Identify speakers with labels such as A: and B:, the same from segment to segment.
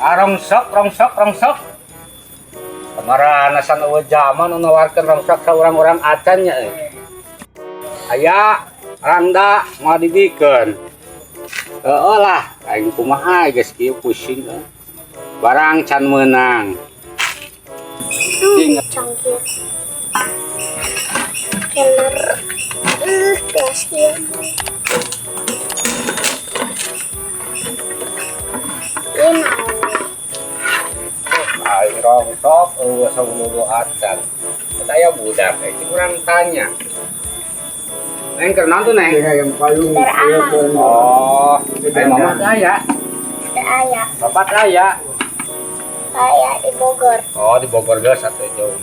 A: Ah, rongsok, rongsok, rongsok. Kamarana san eueuh zaman nu nawarkeun rongsok ka urang-urang acan nya euy. Aya randa moal dibikeun. Heeh lah, aing kumaha geus kieu pusing euy. Barang can meunang. Cing.
B: Cangkir. Keller. Beas ieu. Ieu naon?
A: Aing rongsok eueuh saululu acan. Eta aya budak euy, cing urang tanya. Neng keur naon tuh, Neng?
B: Beramang.
A: Oh, ai mama teh aya,
B: Teu aya.
A: Bapak teh aya.
B: Aya di Bogor.
A: Oh, di Bogor geus atuh jauh.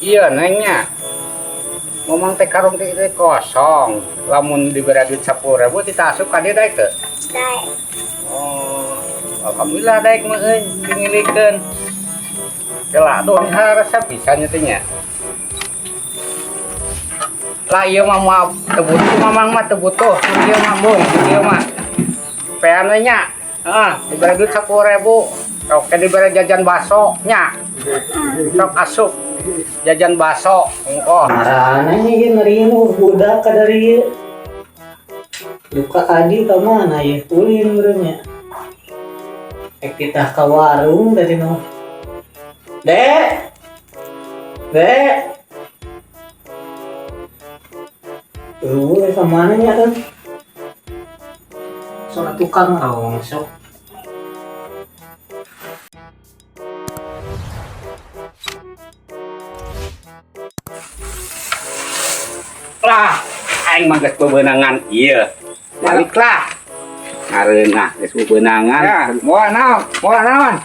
A: Iya, Nengnya. Ngomong teh karung teh teh kosong. Lamun diberi duit 10.000 tita asup ka dieu daek teu?
B: Daek.
A: Oh, alhamdulillah daek mah euy, dingilikeun. Kela aduh resep bisa nya teh nya. Lah ieu mah moal teu butuh, mamang mah teu butuh. Ieu mah bung, ieu mah. Pean we nya. Heeh, diberi duit 10.000. Oke, diberi jajan baso nya. Sok asup jajan baso ongkoh.
C: Marana nya ngeri budak ka dari ieu. Duka adi ka mana ya? Ulin meureun nya. Ek titah ka warung tadi mah. Dek. Dek. Ka mana nya kan? Soal tukang rongsok.
A: Lah, aing mah geus bebenangan ieu. Baliklah. Ngareunah geus bebenangan.
D: Ya, moal naon? Moal naon?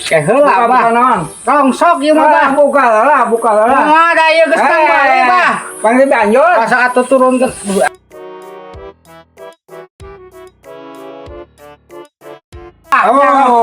A: Ke heula,
D: Buka
A: Bah.
D: buka naon?
A: Rongsok ieu mah, Bah.
D: Ah, buka lah, buka lah.
A: Wah, da ieu geus tang balik, Bah.
D: Pang dibanjur.
A: Asa atuh turun ke.
D: Oh,